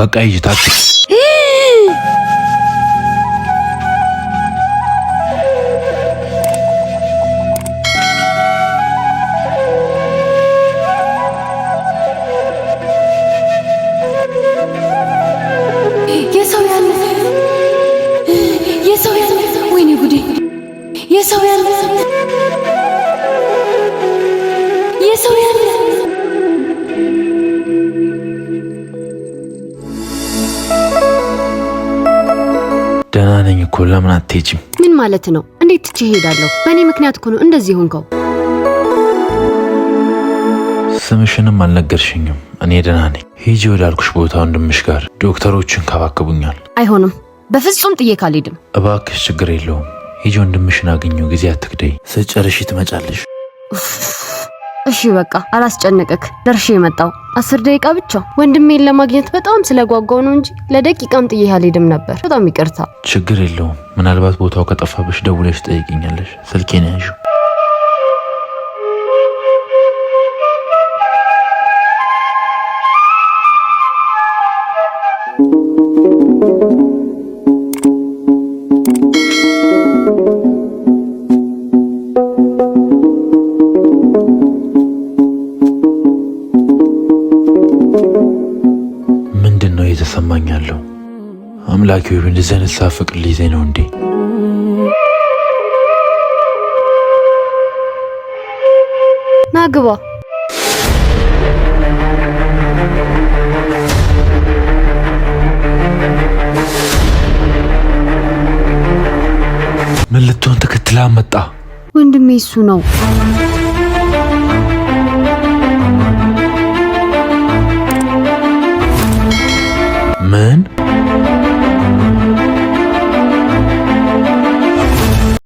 በቃ ሂጂ ታክሲ። የሰው ያለ፣ የሰው ያለ፣ ወይኔ ጉዴ! የሰው ያለ፣ የሰው ያለ። ደህና ነኝ እኮ፣ ለምን አትሄጂም? ምን ማለት ነው? እንዴት ትቼ እሄዳለሁ? በእኔ ምክንያት እኮ ነው እንደዚህ ሆንከው። ስምሽንም አልነገርሽኝም። እኔ ደህና ነኝ። ሂጂ ወዳልኩሽ ቦታ ወንድምሽ ጋር፣ ዶክተሮቹ ይንከባከቡኛል። አይሆንም፣ በፍጹም ጥዬህ አልሄድም። እባክሽ ችግር የለውም። ሂጂ ወንድምሽን አግኚው። ጊዜ አትግደይ። ስትጨርሺ ትመጫለሽ። እሺ በቃ አላስጨንቅክ። ደርሼ የመጣው 10 ደቂቃ ብቻ። ወንድሜን ለማግኘት በጣም ስለጓጓው ነው እንጂ ለደቂቃም ጥዬህ አልሄድም ነበር። በጣም ይቅርታ። ችግር የለውም። ምናልባት ቦታው ከጠፋብሽ ደውለሽ ትጠይቂኛለሽ። ስልኬን ያዥው። ምንድን ነው እየተሰማኝ ያለው? አምላኬ ሆይ እንደዚህ አይነት ሳፍቅር ሊይዘኝ ነው እንዴ? ና ግባ። ምን ልትሆን ተከትላ መጣ? ወንድሜ እሱ ነው። ምን?